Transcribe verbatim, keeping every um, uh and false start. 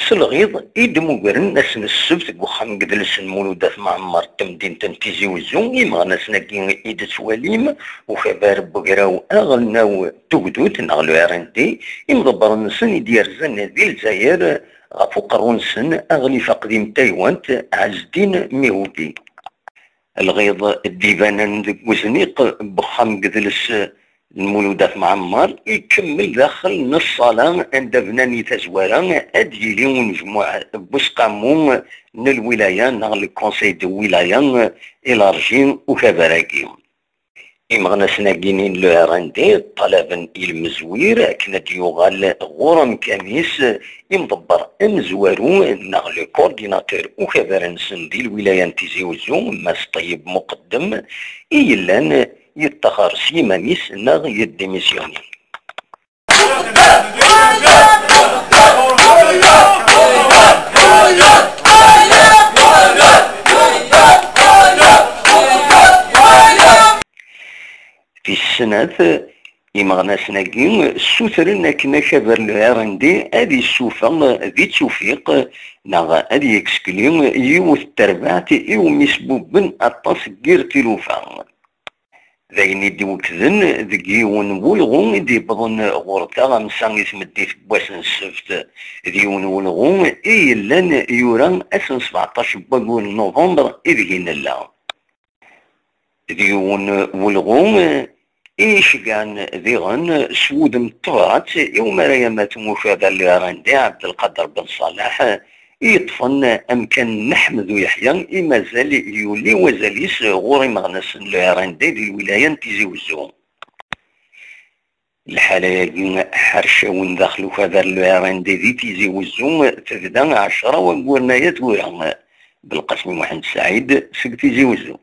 S lɣiḍ i d-mmugren ass n ssebt deg uxxam n yidles n Mulud At Mɛemmer n temdint n Tizi Wezzu, imeɣnasen-agi i d-tettwalim, ukabar n wegraw aɣelnaw n tugdut neɣ le R N D, imḍebbren-nsen i d-yerzan di Lezzayer ɣef uqerru-nsen aɣlif aqdim n Taywant, Ɛezdin Mihudi. Lɣiḍ d-ibanen deg wezniq n wexxam n yidles n Mulud At Mɛemmer, ikemmel daxel n ṣṣala anda bnan i tazwara ad d-yili unejmuɛ n wesqamu n lwilaya neɣ le conseil de wilaya élargi ukabar-agi. Imeɣnasen-agi n le R N D ṭṭalaben i lmezwir akken ad d-yuɣal ɣur amkan-is imḍebber amezwaru neɣ le coordinateur ukabar-nsen di lwilaya n Tizi Wezzu, Mass Ṭeyyeb Muqeddem, i yellan yeṭṭaxer s yiman-is neɣ yeddimissyuni. Tis snat, imeɣnasen-agi ssutren akken akabar n le R N D ad issufeɣ di Ttufiq neɣ ad yegzekli yiwet n terbaɛt iwumi sbubben aṭas n yir tilufa. D ayen i d-iwekden deg yiwen n wulɣu i d-yewwḍen ɣur taɣamsa i tmeddit n wass n ssebt. D yiwen n wulɣu i yellan yura ass n sbeɛṭac n waggur n novembre ideg i nella. D yiwen n wulɣu i iceggɛen diɣen s wudem n tebrat i umaray amatu ukabar n le R N D Ɛebdelqader Ben Ṣaleḥ, i yeṭṭfen amkan n Ḥmed Uyeḥya i mazal yuli wazal-is ɣur imeɣnasen n le R N D di lwilaya n Tizi Wezzu. Lḥala-agi ḥercawen daxel ukabar n le R N D di Tizi Wezzu tebda ɛecra wagguren aya tura. Belqasem Muḥend Saɛid seg Tizi Wezzu.